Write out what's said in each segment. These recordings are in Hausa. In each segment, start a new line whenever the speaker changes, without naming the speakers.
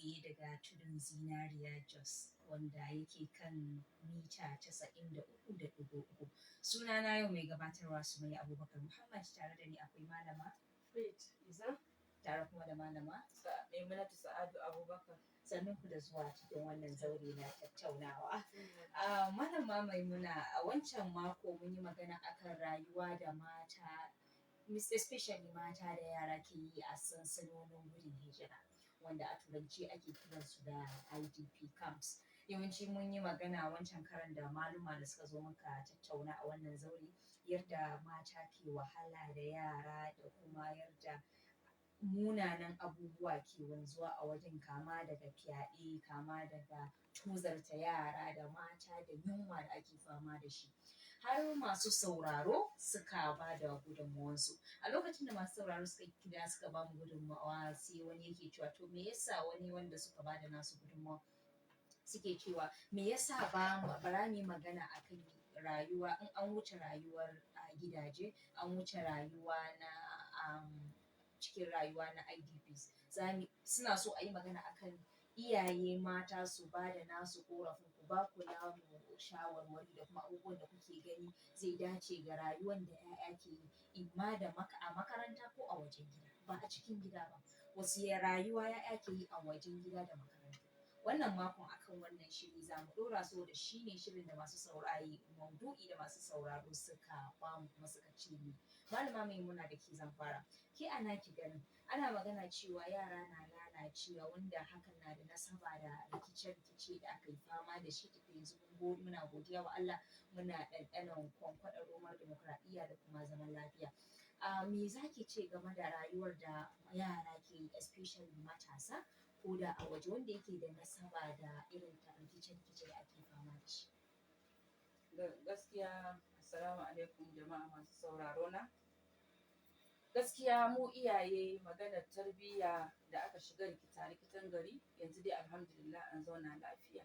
Tsaye daga Tudun Zinariya Jos, wanda yake kan mita 93.3. Sunana yau mai gabatarwa Sumayya Abubakar Muhammad, tare da ni akwai Malama
Faith Iza.
Tare kuma da Malama
Maimunatu Sa'adu Abubakar.
Sannun ku da zuwa cikin wannan zaure na tattaunawa. Malama Maimuna, a wancan mako mun yi magana akan rayuwa da mata, especially mata da yara, ke yi a sansanonin gudun hijira, wanda a Turanci ake kiransu da IDP camps. Yawanci mun yi magana wancan karan da maluma da suka zo muka tattauna a wannan zaure, yadda mata ke wahala da yara da kuma yadda munanan abubuwa ke wanzuwa a wajen, kama daga fyaɗe, kama daga tozarta yara da mata da yunwa da ake fama da shi. Har masu sauraro suka ba da gudunmawansu. A lokacin da masu sauraro suka kira suka ba mu gudunmawa, sai wani yake cewa, to me yasa wani wanda suka ba da nasu gudunmawa suke cewa, me yasa ba bara mu yi magana akan rayuwa in an wuce rayuwar a gidaje, an wuce rayuwa na cikin rayuwa na IDPs? Suna so a yi magana akan iyaye mata su ba da nasu korafin, ku ba ku namu shawarwari da kuma abubuwan da kuke gani zai dace ga rayuwar da 'ya'ya ke yi, imma da a makaranta ko a wajen gida, ba a cikin gida ba, wasu ya rayuwa 'ya'ya ke yi a wajen gida da makarantu. Wannan makon akan wannan shiri za mu ɗora, saboda shi ne shirin da masu saurari, maudu'i da masu sauraro suka bamu kuma suka ce ni. Malama Maimuna, da ke zan fara. Ke a naki ganin, ana magana cewa yara na lalacewa, wanda hakan na da nasaba da rikice-rikice da aka yi fama da shi. Tafi yanzu muna godiya wa Allah, muna ɗanɗanon kwankwaɗar romar dimokuraɗiyya da kuma zaman lafiya. Me za ki ce game da rayuwar da yara ke yi, especially matasa, ko da a waje, wanda yake da nasaba da irin rikice-rikice da ake fama da shi?
Gaskiya, assalamu alaikum jama'a masu sauraro na. Gaskiya mu iyaye, maganar tarbiyya da aka shiga rikita rikitan gari, yanzu dai alhamdulillah an zauna lafiya.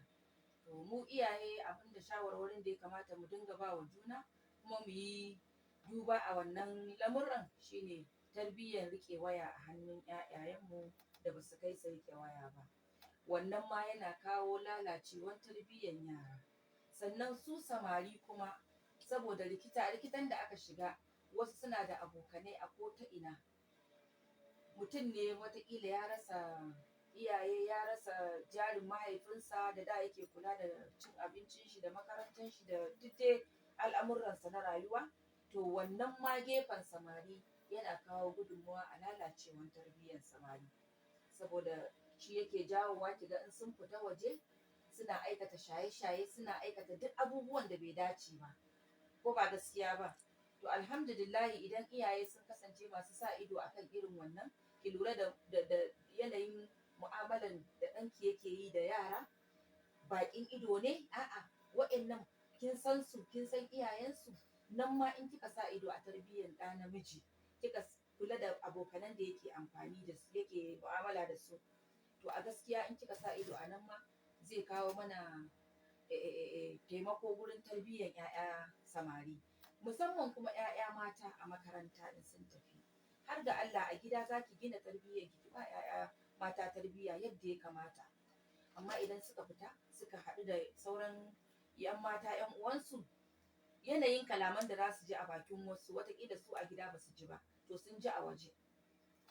To mu iyaye, abinda shawarwarin da ya kamata mu dinga ba wa juna kuma mu yi duba a wannan lamuran shine tarbiyyar riƙe waya a hannun 'ya'yayenmu da basu kai su riƙe waya ba. Wannan ma yana kawo lalacewar tarbiyyar yara. Sannan su samari kuma, saboda rikita rikitan da aka shiga, wasu suna da abokanai a ko ta ina. Mutum ne wataƙila ya rasa iyaye, ya rasa jarin mahaifinsa da da yake kula da cin abincin shi da makarantar shi da duk dai al'amuransa na rayuwa. To wannan ma gefen samari yana kawo gudunmawa a lalacewan tarbiyyar samari. Saboda shi yake jawowa kiga in sun fita waje suna aikata shaye-shaye, suna aikata duk abubuwan da bai dace ba. Ko ba gaskiya ba? To alhamdulillahi, idan iyaye sun kasance masu sa ido akan irin wannan, ki lura da yanayin mu'amalan da ɗanki yake yi da yara, baƙin ido ne, a'a wa'innan kin san su, kin san iyayensu, nan ma in kika sa ido a tarbiyyar ɗa namiji, kika kula da abokanan da yake amfani da su, yake mu'amala da su, to a gaskiya in kika sa ido a nan ma zai kawo mana taimako gurin tarbiyyar 'ya'ya samari. Musamman kuma 'ya'ya mata a makaranta in sun tafi. Har ga Allah, a gida za ki gina tarbiyyar ki, ki ba 'ya'ya mata tarbiyya yadda ya kamata. Amma idan suka fita suka haɗu da sauran 'yan mata 'yan uwansu, yanayin kalaman da za su ji a bakin wasu, wataƙila su a gida ba su ji ba, to sun ji a waje.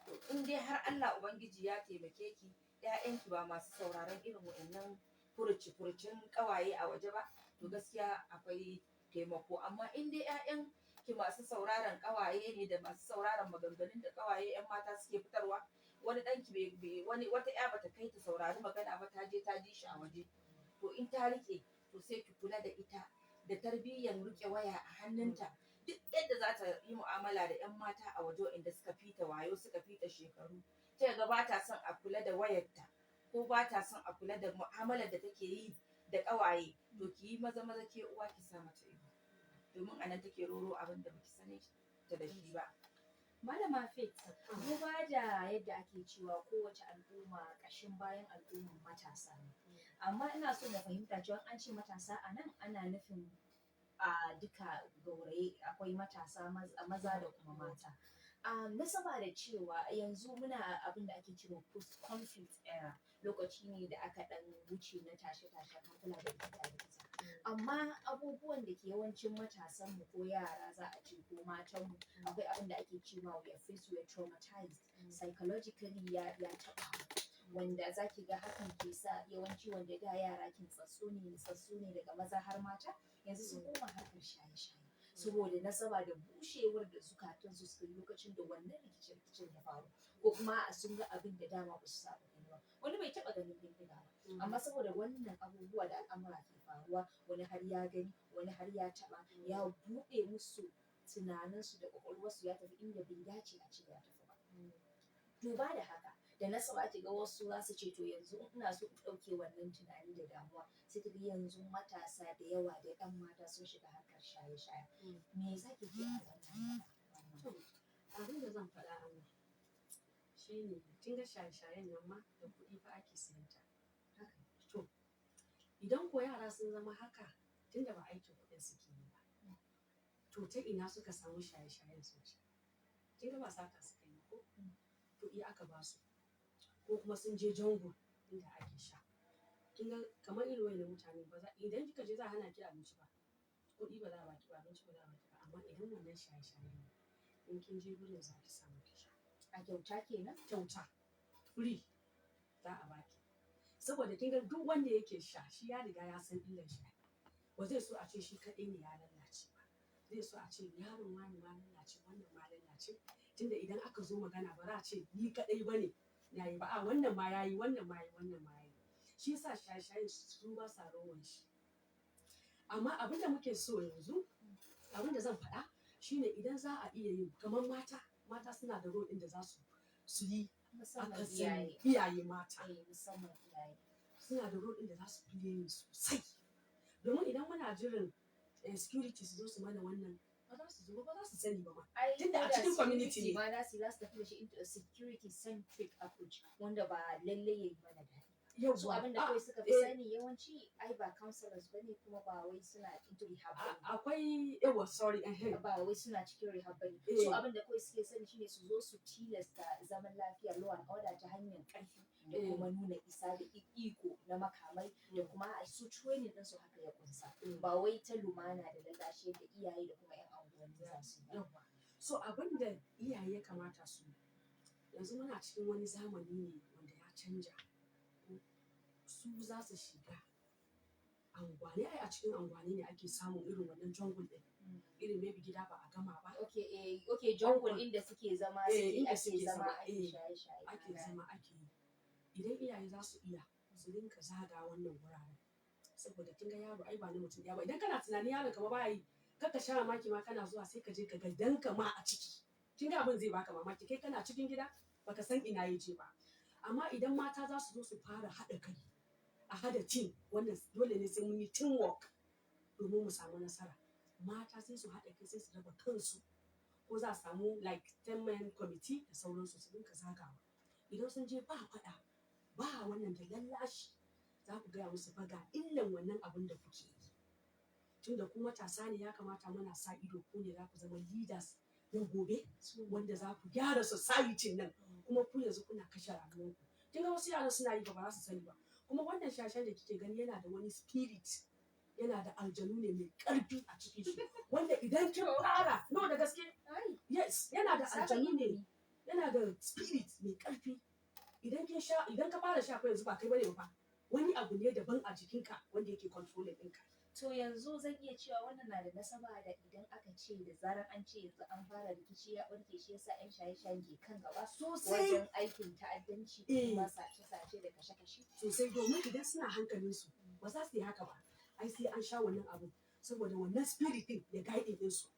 To in dai har Allah Ubangiji ya taimake ki, 'ya'yanki ba masu sauraron irin wa'innan furuci-furucin ƙawaye a waje ba, to gaskiya akwai taimako. Amma in dai 'ya'yan ki masu sauraron ƙawaye ne da masu sauraron maganganun da ƙawaye 'yan mata suke fitarwa, wani ɗanki bai wani wata 'ya bata kai ta saurari magana ba, ta je ta ji shi a waje. To in ta riƙe, to sai ki kula da ita da tarbiyyar riƙe waya a hannunta. Duk yadda za ta yi mu'amala da 'yan mata a waje waɗanda suka fita wayo, suka fita shekaru, sai ga ba ta son a kula da wayarta ko ba ta son a kula da mu'amalar da take yi da ƙawaye. To ki yi maza maza ke uwa ki sa mata ido, domin a nan take roro abin da baki sani ta da shi ba.
Malama Faith, duba da yadda ake cewa kowace al'umma ƙashin bayan al'umman matasa ne. Amma ina so na fahimta cewa an ce matasa a nan ana nufin a duka gauraye, akwai matasa maza da kuma mata. Nasaba da cewa yanzu muna abin da ake cewa post conflict era. Lokaci ne da aka ɗan wuce na tashe-tashen hankula da rikita-rikita. Amma abubuwan da ke yawancin matasanmu ko yara za a ce ko matanmu, akwai abin da ake cewa we are faced, we are traumatized psychologically, ya taɓa mu, wanda za ki ga hakan ke sa yawanci wanda da yara kintsatsu ne, nutsatsu ne, daga maza har mata, yanzu sun koma harkar shaye-shaye saboda nasaba da bushewar da zukatansu suka yi lokacin da wannan rikice-rikicen ya faru, ko kuma a'a, sun ga abin da dama ba su saba gani ba. Wani bai taɓa ganin bindiga ba, amma saboda wannan abubuwa da al'amura ke faruwa, wani har ya gani, wani har ya taɓa, ya buɗe musu tunaninsu da ƙwaƙwalwarsu, ya tafi inda bai dace a ce ya tafi ba. Duba da haka da nasaba, ki ga wasu za su ce, to yanzu in ina so in ɗauke wannan tunani da damuwa, sai ki ga yanzu matasa da yawa da 'yan mata sun shiga harkar shaye-shaye. Me za ki ce a wannan gaba?
To, abin da zan faɗa a nan shine, kin ga shaye-shayen nan ma da kuɗi fa ake siyan ta.
Haka.
To, idan ko yara sun zama haka, tunda ba aikin kuɗin suke yi ba, to ta ina suka samu shaye-shayen sun sha? Kin ga ba sata suka yi ba ko? Kuɗi aka ba su, ko kuma sun je jungle inda ake sha. Kin ga kamar irin waɗannan mutane, ba za idan kika je za a hana ki abinci ba, kuɗi ba za a baki ba, abinci ba za a baki ba, amma idan wannan shaye-shayen ne, in kin je gurin za ki samu ki sha.
A kyauta kenan?
Kyauta, free za a baki. Saboda kin ga duk wanda yake sha, shi ya riga ya san illar sha. Ba zai so a ce shi kaɗai ne ya lalace ba. Zai so a ce yaron wane ma lalace, wannan ma lalace. Tunda idan aka zo magana, ba za a ce ni kaɗai ba ne na yi ba, a wannan ma ya yi, wannan ma ya yi, wannan ma ya yi. Shi yasa shaye-shayen su ba sa rowan shi. Amma abin da muke so yanzu, abin da zan faɗa shine, idan za a iya yin kamar mata, mata suna da role ɗin da za su yi.
Musamman
Akasin
iyaye.
iyaye mata.
Eh, musamman iyaye.
Suna da role ɗin da za su play sosai. Domin idan muna jiran security su zo su mana wannan, ba za su zo ba, ba za su sani ba ma.
Ai
Tunda a
ko da
cikin community
security
ne.
ma za su tafi da shi into a security centric approach wanda ba lallai yayi mana daɗi. Su
Yawwa.
abin da kawai suka fi sani yawanci, ai ba counselors bane, kuma ba wai suna into rehab bane.
Akwai, yawa, sorry,
Ba wai suna cikin rehab bane. Su abin da kawai suke sani shine su zo su tilasta zaman lafiya, law and order, ta hanyar ƙarfi da kuma nuna isa da iko na makamai, da kuma a su training din su haka ya kunsa. Ba wai ta lumana da lallashi da iyaye da kuma 'yan anguwanni za su yi ba.
Yawwa. So abin da iyaye ya kamata su yi, yanzu muna cikin wani zamani ne wanda ya canja. Su za su shiga anguwanni, ai a cikin anguwanni ne ake samun irin wannan jungle ɗin. Irin maybe gida ba a gama ba.
Okay, okay, jungle inda suke zama,
Eh,
suke
inda
ake
suke
zama
zama,
ake shaye-shaye.
Ake zama ake yi. Idan iyaye za su iya su dinga zaga wannan wuraren. Saboda kin ga yaro ai ba na mutum ɗaya ba. Idan kana tunanin yaron ka ma baya yi, kar ka sha mamaki ma kana zuwa sai ka je ka ga danka ma a ciki. Kin ga abin zai baka mamaki, kai kana cikin gida baka san ina ya je ba. Amma idan mata za su zo su fara haɗa kai, a haɗa team, wannan dole ne sai mun yi teamwork domin mu samu nasara. Mata sai su haɗa kai, sai su raba kansu, ko za a samu like 10 men committee da sauransu, su dinga zagawa. Idan sun je, ba faɗa, ba wannan, da lallashi za ku gaya musu fa ga illan wannan abun da kuke yi. Tunda ku matasa ne, ya kamata muna sa ido, ku ne za ku zama leaders na gobe wanda za ku gyara society nan, kuma ku yanzu kuna kashe rayuwarku. Kin ga wasu yaran suna yi ba za su sani ba. Kuma wannan shashen da kike gani yana da wani spirit, yana da aljanu ne mai ƙarfi a cikin shi, wanda idan kin fara, no, da gaske,
Ai,
yes, yana da
sabon
aljanu ne,
ilimi.
yana da spirit mai ƙarfi. Idan kin sha, idan ka fara sha fa, yanzu ba kai bane ba, wani abu ne daban a jikinka wanda yake controlling ɗinka.
To yanzu zan iya cewa wannan na da nasaba da idan aka ce da zarar an ce yanzu an fara rikici ya ɓarke, shi yasa 'yan shaye-shayen ke kan gaba
Sosai.
wajen aikin ta'addanci da kuma sace-sace da kashe-kashe.
Sosai, domin idan suna hankalinsu ba za su yi haka ba. Ai sai an sha wannan abu saboda wannan spirit din ya guide din su,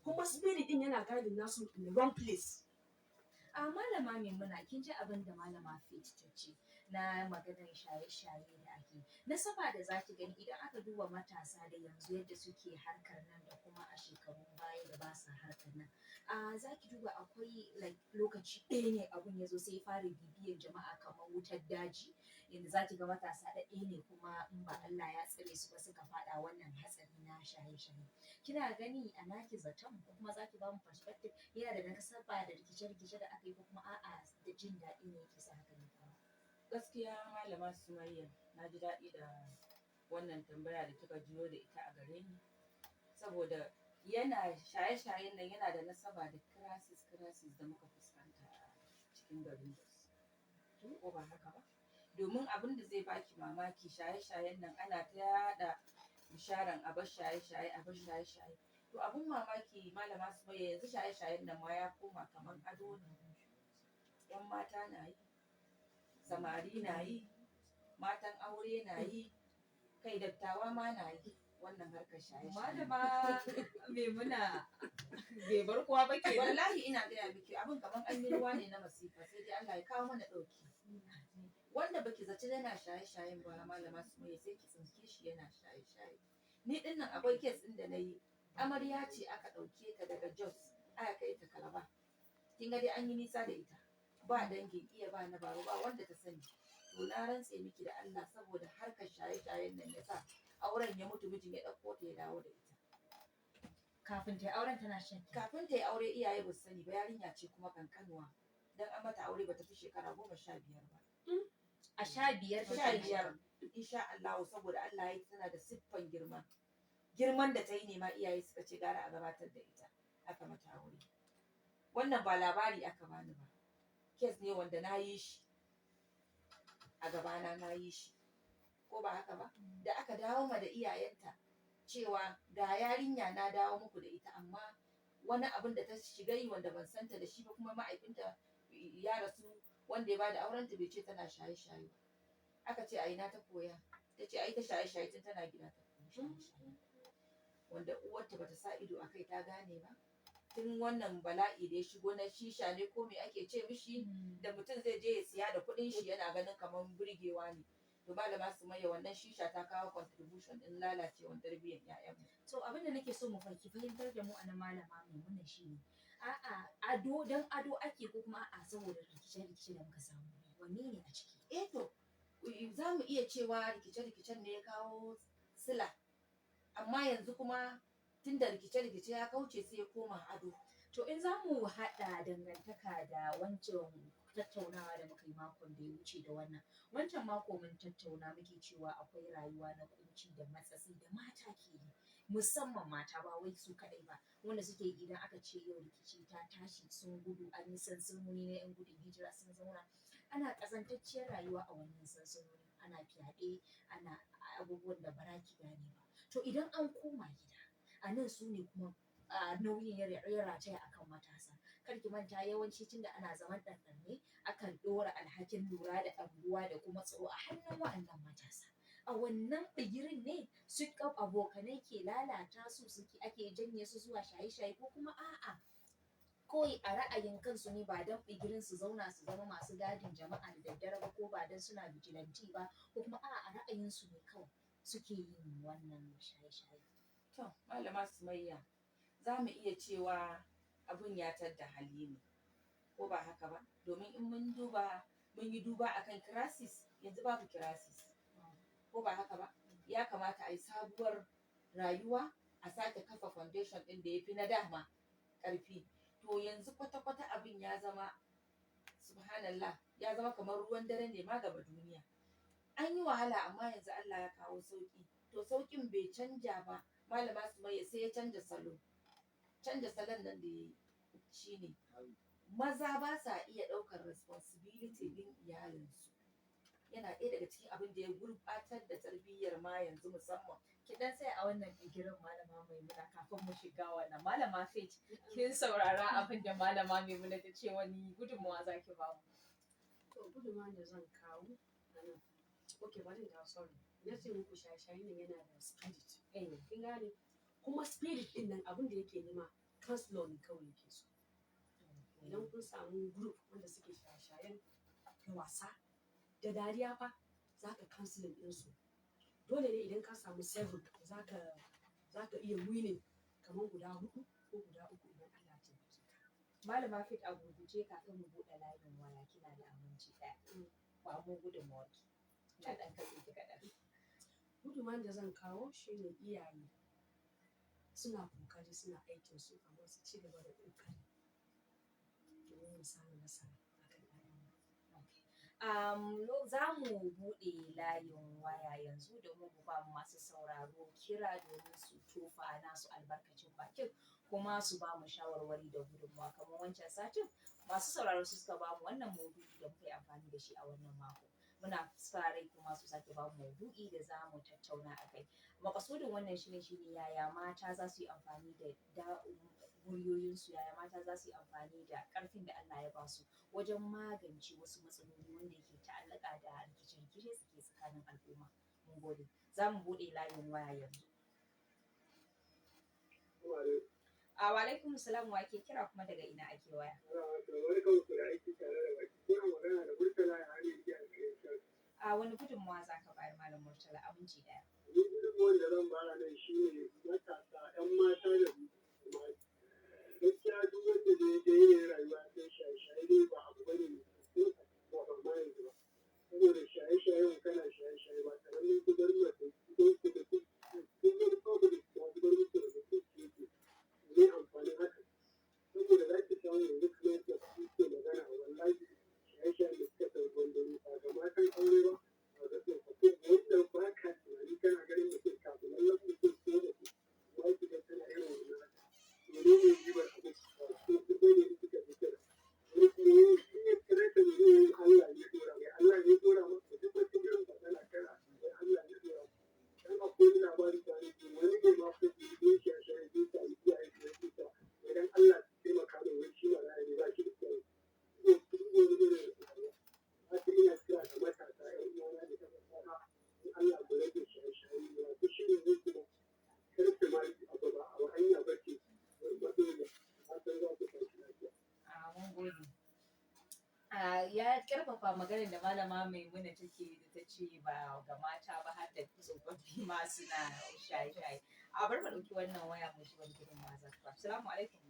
kuma spirit din yana guiding nasu in the wrong place.
A Malama Maimuna, kin ji abin da Malama Faith ta ce na maganar shaye-shaye da ake. Nasaba da za ki gani idan aka duba matasa da yanzu yadda suke harkar nan da kuma a shekarun baya da ba sa harkar nan. A za ki duba akwai like lokaci ɗaya ne abun ya zo sai ya fara bibiyan jama'a kamar wutar daji. Yanda za ki ga matasa ɗaya ne kuma in ba Allah ya tsare su ba suka faɗa wannan hatsari na shaye-shaye. Kina gani a naki zaton, ko kuma za ki ba mu perspective, yana da nasaba da rikice-rikice da aka yi, ko kuma a'a, da jin daɗi ne yake sa haka ne faru?
Gaskiya, Malama Sumayya, na ji daɗi da wannan tambaya da kika juyo da ita a gare ni, saboda yana shaye-shayen nan yana da nasaba da crisis crisis da muka fuskanta a cikin garin Jos. Ko ba haka ba? Domin abin da zai baki mamaki, shaye-shayen nan ana ta yaɗa bisharan a bar shaye-shaye, a bar shaye-shaye. To, abin mamaki, Malama Sumayya, yanzu shaye-shayen nan ma ya koma kamar ado ne. 'Yan mata na yi, samari na yi, matan aure na yi, kai dattawa ma na yi wannan harkar shaye-shaye.
Malama Maimuna, bai bar kowa ba kenan.
Wallahi ina gaya miki, abin kamar an yi ruwa ne na masifa, sai dai Allah ya kawo mana ɗauki. Wanda baki zaci yana shaye-shayen ba, Malama Sumayya, sai ki tsinke shi yana shaye-shaye. Ni din nan akwai case ɗin da na yi, amarya ce aka ɗauke ta daga Jos aka kai ta Calabar. Kin ga dai an yi nisa da ita, ba dangin iya ba na baba, ba wanda ta sani. To, na rantse miki da Allah, saboda harkar shaye-shayen nan ya sa auren ya mutu, mijin ya ɗauko ta ya dawo da ita.
Kafin ta yi auren tana shan giya?
Kafin ta yi aure iyaye ba su sani ba. Yarinya ce kuma kankanuwa, dan an mata aure bata fi shekara 15 ba.
A 15?
15, insha Allah. Saboda Allah ya yi tana da siffan girma, girman da ta yi ne ma iyaye suka ce gara a gabatar da ita, aka mata aure. Wannan ba labari aka bani ba, case ne wanda na yi shi a gabana, na yi shi. Ko ba haka ba? Da aka dawo ma da iyayenta cewa ga yarinya na dawo muku da ita, amma wani abin da ta shiga yi wanda ban santa da shi ba, kuma ma'aikinta ya rasu, wanda ya bada aurenta bai ce tana shaye-shaye ba. Aka ce a ina ta koya? Ta ce ai ta shaye-shaye tun tana gida ta koyi shaye-shaye, wanda uwarta bata sa ido a kai ta gane ba. Tun wannan bala'i da ya shigo na shisha ne ko me ake ce mishi, da mutum zai je ya siya da kuɗin shi yana ganin kamar burgewa ne. To, Malama Sumayya, wannan shisha ta kawo contribution din lalacewar tarbiyyar 'ya'yanmu.
To, abin da nake so mu fahimtar da mu a nan, Malama Maimuna, shi ne a'a ado dan ado ake, ko kuma a'a saboda rikice-rikice da muka samu, wanne ne a ciki?
Eh, to, za mu iya cewa rikice-rikicen ne ya kawo sila, amma yanzu kuma tunda rikice-rikice ya kauce, sai ya koma ado.
To, in za mu haɗa dangantaka da wancan tattaunawa da muka yi makon da ya wuce da wannan, wancan mako mun tattauna muke cewa akwai rayuwa na kunci da matsatsi da mata ke yi, musamman mata, ba wai su kaɗai ba, wanda suke yi idan aka ce yau rikici ta tashi sun gudu, an yi sansanoni na 'yan gudun hijira sun zauna, ana ƙazantacciyar rayuwa a wannan sansanoni, ana fyaɗe, ana abubuwan da ba za ki gane ba. To, idan an koma gida a nan, su ne kuma nauyin ya rataya akan matasa. Kar ki manta, yawanci tunda ana zaman ɗarɗar ne, akan ɗora alhakin lura da anguwa da kuma tsaro a hannun wa'annan matasa. A wannan bigirin ne su abokanai ke lalata su, suke ake janye su zuwa shaye-shaye, ko kuma a'a kawai a ra'ayin kansu ne, ba don bigirin su zauna su zama masu gadin jama'a da daddare ba, ko ba don suna vigilante ba, ko kuma a'a a ra'ayinsu ne kawai suke yin wannan shaye-shaye?
To, Malama Sumayya, za mu iya cewa abun ya tadda hali ne, ko ba haka ba? Domin in mun duba, mun yi duba akan crisis, yanzu babu crisis. Ko ba haka ba? Ya kamata a yi sabuwar rayuwa, a sake kafa foundation ɗin da ya fi na dama ƙarfi. To, yanzu kwata-kwata abin ya zama, subhanallah, ya zama kamar ruwan dare ne ma gaba duniya. An yi wahala, amma yanzu Allah ya kawo sauƙi. To, sauƙin bai canja ba, Malama Sumayya, sai ya canja salo. Canja salon nan da ya yi shine maza ba sa iya ɗaukar responsibility ɗin iyalinsu. Yana ɗaya daga cikin abin da ya gurɓatar da tarbiyyar ma yanzu musamman.
Ki dan tsaya a wannan bigirin, Malama Maimuna, kafin mu shiga wannan. Malama Faith, kin saurara abin da Malama Maimuna ta ce, wani gudunmawa zaki ba mu?
To, gudunmawar da zan kawo a nan. Ok, bari in dawo, sorry. Na ce muku shaye-shayen nan yana da spirit. Kin gane? Kuma spirit ɗin nan, abin da yake nema, counselor ne kawai yake so. Idan kun samu group wanda suke shaye-shayen da wasa da dariya fa, za ka counseling ɗinsu. Dole ne idan ka samu seven, za ka iya winning kamar guda huɗu ko guda uku idan Allah ya taimake ka.
Malama Faith, a gurguje kafin mu buɗe layin waya, kina da aminci ɗaya. Ba mu gudunmawarki. Na ɗan katse ki kaɗan.
Gudunmawar da zan kawo shine iyaye suna kokari, suna aikin su, amma su ci gaba da kokari domin mu samu nasara akan 'ya'yanmu.
Okay. Za mu buɗe layin waya yanzu domin mu ba masu sauraro kira domin su tofa nasu albarkacin bakin, kuma su ba mu shawarwari da gudunmawa. Kamar wancan satin, masu sauraro su suka ba mu wannan maudu'i da muka yi amfani da shi a wannan mako. Muna sa rai kuma su sake ba mu maudu'i da za mu tattauna a kai. Makasudin wannan shine yaya mata za su yi amfani da muryoyinsu, yaya mata za su yi amfani da ƙarfin da Allah ya ba su wajen magance wasu matsaloli wanda yake ta'allaka da rikice-rikice da ke tsakanin al'umma. Mun gode. Za mu buɗe layin waya yanzu. A wa alaikum salam. Wa ke kira, kuma daga ina ake waya? A wani gudunmawa za ka bayar, Malam Murtala, a minti 1?
Ni gudunmawar da zan bara nan shi ne matasa, 'yan mata da gaskiya duk wanda zai ga yanayin rayuwa sai shaye-shaye dai ba abu bane mai kyau, ba ma yanzu ba. Saboda shaye-shayen, kana shaye-shaye ba karamin zubar mata gidan ku da duk wani public ya zubar muku da mutunci yake. Me amfanin haka? Saboda za ki samu yanzu kamar yadda kuke magana, wallahi shaye-shayen da suka ɗau ruwan dare ba ga matan aure ba, ba ga tsofaffi, wanda ba ka tunani kana ganin mutum kafin lallan mutum ko mace, amma ki ga tana irin wannan haka. Menene ribar abin? Ba ko kuɗi ne suka fi kira. Wani kuma yin shi ya kira ta ne, Allah ne ya ɗora mai, Allah ne ya ɗora masa duk wata irin magana kana wai Allah ne ya ɗora masa. Dan akwai wani labari kwanaki, wani ne ma ko ya shaye-shaye zai sami iyaye su ya kuka idan Allah su taimaka mai, wai shi maraya ne, ba shi da iyaye. To duk wani irin rayuwa. Haka ina kira ga matasa 'yan uwana da ƴan uwana, in Allah ku rage shaye-shaye, masu shirin yi kuma kar su ma yi abu, ba a hanya ba ce maɗoriya. Fatan za ku tashi lafiya.
A mun gode. A ya karfafa maganar da Malama Maimuna take da ta ce ba ga mata ba, har da tsofaffi ma suna shaye-shaye. A bar mu ɗauki wannan waya mu ji wani gudunmawa za ta ba. Assalamu alaikum.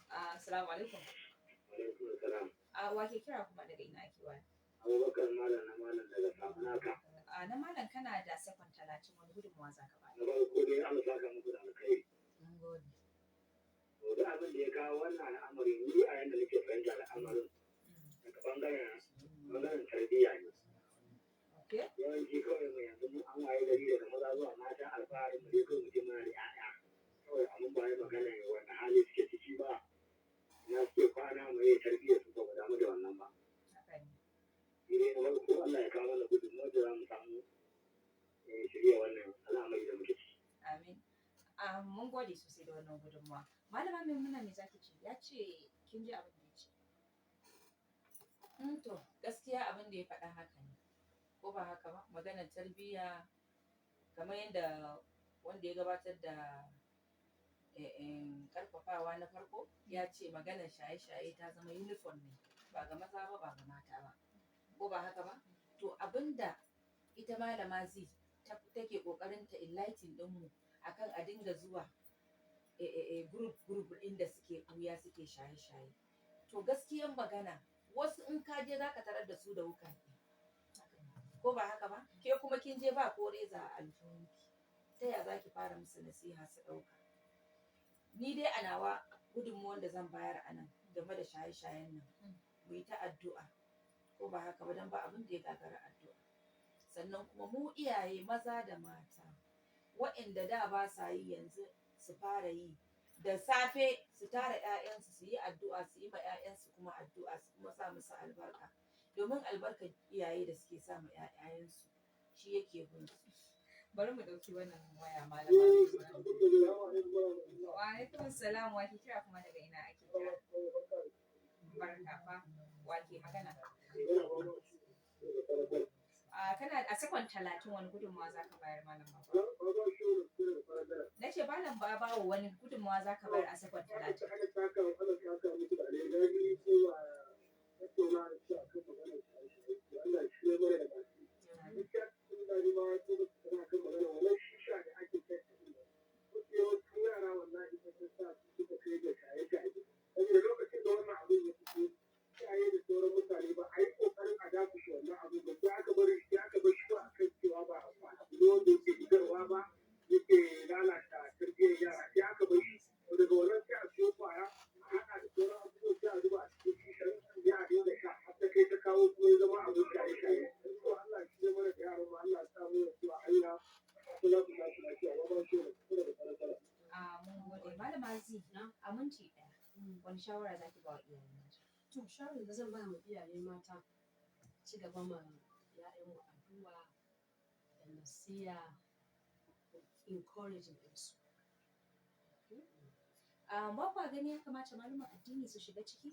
Assalamu alaikum.
Alaikum salam.
A wa ke kira, kuma daga ina ake waya?
Abubakar Malam na Malam daga Samunaka.
A na Malam, kana da sakon 30, wani gudunmawa za ka bayar?
Na farko dai Allah saka muku da alkhairi.
Mun gode.
To duk abin da ya kawo wannan al'amari, ni a yanda nake fahimta al'amarin, daga bangaren tarbiyya ne. Yawanci kawai mu yanzu mu an waye gari daga maza zuwa mata, alfaharin mu dai kawai mu ce muna da 'ya'ya. Kawai amma ba wai magana wani hali suke ciki ba, ina suke kwana, mu yi tarbiyyar su, ba mu damu da wannan ba.
Haka ne.
Ni dai na farko Allah ya kawo mana gudunmawar da za mu samu shirya wannan al'amari da muke ciki.
Amin. Ah, mun gode sosai da wannan gudunmawa. Malama Maimuna, me zaki ce? Ya ce kin ji abin da ya ce.
To, gaskiya abin da ya faɗa haka ne. Ko ba haka ba, maganar tarbiyya, kamar yadda wanda ya gabatar da karfafawa na farko ya ce, maganar shaye-shaye ta zama uniform ne, ba ga maza ba, ba ga mata ba. Ko ba haka ba? To abinda ita Malama Z take kokarin ta enlighten ɗinmu akan a dinga zuwa group group inda suke ɓuya suke shaye-shaye. To gaskiyan magana, wasu in ka je za ka tarar da su da wuƙaƙe. Ko ba haka ba? Ke kuma kin je ba ko reza a aljihunki. Ta ya za ki fara musu nasiha su ɗauka? Ni dai a nawa gudunmuwan da zan bayar a nan game da shaye-shayen nan, mu yi ta addu'a. Ko ba haka ba, don ba abin da ya gagara addu'a. Sannan kuma mu iyaye maza da mata, waɗanda da ba sa yi yanzu su fara yi. Da safe su tara 'ya'yansu su yi addu'a, su yi ma 'ya'yansu kuma addu'a, su kuma sa musu albarka. Domin albarkar iyaye da suke sa ma 'ya'yayensu shi yake bin su.
Bari mu ɗauki wannan waya, Malama Maimuna. Wa alaikum salam. Wa ke kira, kuma daga ina ake kira? Barka fa. Wa ke magana? A kana a sakon 30, wani gudunmawa za ka bayar, Malam Baba? Na ce Malam Babawo, wani gudunmawa za ka bayar a sakon 30?
Yake lalata tarbiyyar yara, sai aka bar shi. Daga wannan sai a siyo kwaya a haɗa da sauran abubuwan, sai a zuba a cikin shisha. kuma ya zama abin shaye-shaye. To Allah shi ya mana da yaran mu, Allah ya sa mu da su a hanya ko za su tashi lafiya ba ba shi da kuma da fara.
A mun gode. Malama Z, a minti ɗaya, wani shawara zaki ba wa iyaye mata?
To, shawarar da zan ba ma iyaye mata, ci gaba ma ‘ya'yanmu addu'a da nasiha, encouraging ɗinsu.
Ba kwa gani ya kamata malaman addini su shiga ciki?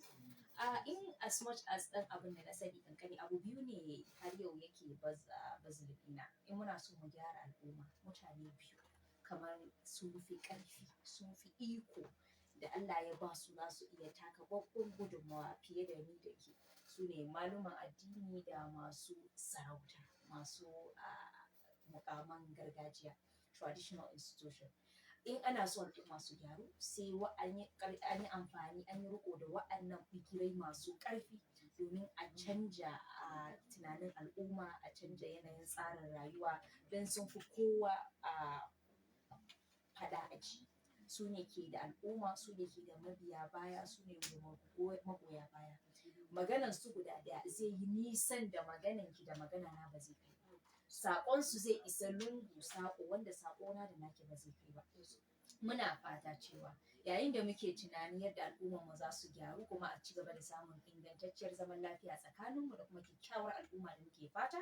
In as much as ɗan abin da na sani kankani, abu biyu ne har yau yake puzzle ɗina. In muna so mu gyara al'umma, mutane biyu kamar sun fi ƙarfi, sun fi iko da Allah ya ba su, za su iya taka babban gudunmawa fiye da ni da ke. Su ne maluman addini da masu sarauta, masu mukaman gargajiya, traditional institution. In ana so al'umma su gyaru, sai an yi amfani, an yi riko da wa'annan bigirai masu ƙarfi domin a canja a tunanin al'umma, a canja yanayin tsarin rayuwa, don sun fi kowa a faɗa a ji. Su ne ke da al'umma, su ne ke da mabiya baya, su ne magoya baya. Maganan su guda ɗaya zai yi nisan da maganan ki da magana na ba zai kai ba. Saƙon su zai isa lungu saƙo wanda saƙo na da naki ba zai kai ba. Muna fata cewa yayin da muke tunani yadda al'ummar mu za su gyaru kuma a ci gaba da samun ingantacciyar zaman lafiya tsakaninmu da kuma kyakkyawar al'umma da muke fata,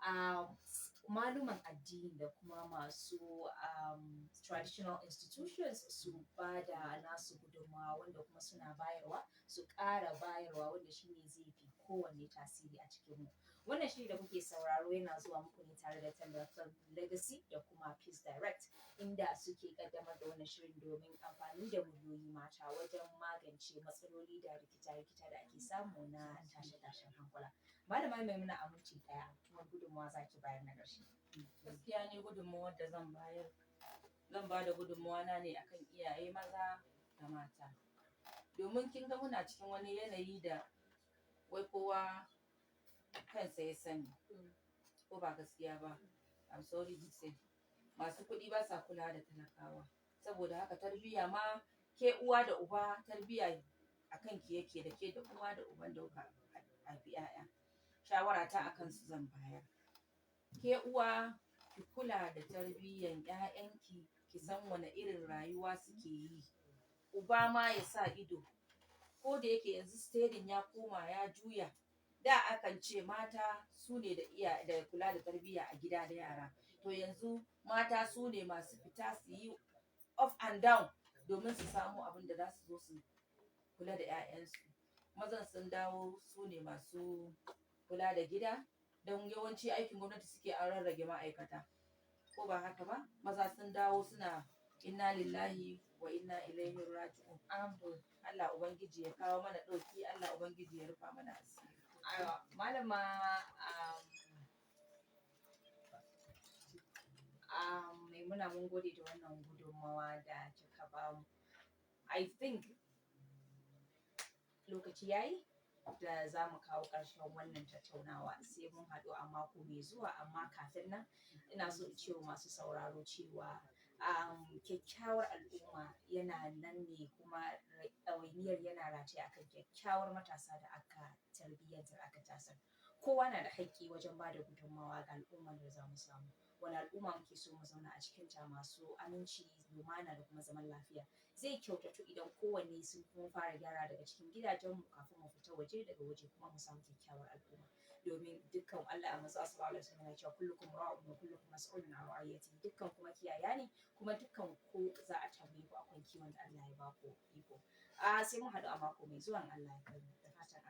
a maluman addini da kuma masu traditional institutions su ba da nasu gudunmawa, wanda kuma suna bayarwa, su ƙara bayarwa, wanda shine zai fi kowanne tasiri a cikinmu. Wannan shiri da kuke sauraro yana zuwa muku ne tare da tallafin Legacy da kuma Peace Direct, inda suke kaddamar da wannan shirin domin amfani da muryoyi mata wajen magance matsaloli da rikita-rikita da ake samu na tashe-tashen hankula. Malama Maimuna, a minti ɗaya, wani gudunmawa za ki bayar na ƙarshe?
Gaskiya ne, gudunmawar da zan bayar, zan ba da gudunmawa na ne akan iyaye maza da mata, domin kin ga muna cikin wani yanayi da wai kowa kansa ya sani, ko ba gaskiya ba? I'm sorry to say, masu kuɗi ba sa kula da talakawa. Saboda haka tarbiyya ma, ke uwa da uba, tarbiyya a kanki yake, da ke da uwa da uban da kuka haifi 'ya'ya. Shawara ta akan su zan bayar: ke uwa, ki kula da tarbiyyan 'ya'yanki, ki san wane irin rayuwa suke yi. Uba ma ya sa ido. Ko da yake yanzu steering ya koma ya juya, da akan ce mata su ne da iya da kula da tarbiyya a gida da yara, to yanzu mata su ne masu fita su yi up and down domin su samu abin da za su zo su kula da 'ya'yansu. Mazan sun dawo su ne masu kula da gida, don yawanci aikin gwamnati suke, an rarrage ma'aikata, ko ba haka ba? Maza sun dawo suna inna lillahi wa inna ilaihi raji'un. Allah Ubangiji ya kawo mana ɗauki, Allah Ubangiji ya rufa mana asiri.
Malama Maimuna, mun gode da wannan gudunmawa da kika bamu. I think lokaci yayi da za mu kawo ƙarshen wannan tattaunawa, sai mun haɗu a mako mai zuwa. Amma kafin nan, ina so in ce wa masu sauraro cewa kyakkyawar al'umma yana nan ne, kuma ɗawainiyar yana rataye akan kyakkyawar matasa da aka tarbiyyantar, aka tasar. Kowa na da haƙƙi wajen ba da gudunmawa ga al'ummar da za mu samu. Wani al'umma muke so mu zauna a cikinta? Masu aminci, lumana da kuma zaman lafiya. Zai kyautatu idan kowanne sun kuma fara gyara daga cikin gidajenmu kafin mu fita waje, daga waje kuma mu samu kyakkyawar al'umma. Domin dukkan Allah a manzo sallallahu alaihi wasallam ya ce: "Kullukum ra'un wa kullukum mas'ulun an ra'iyatihi." Dukkan kuma kiyaya ne, kuma dukkan ku za a tambaye ku akan kiwon da Allah ya ba ku iko. A sai mun haɗu a mako mai zuwa in Allah ya kai mu, da fatan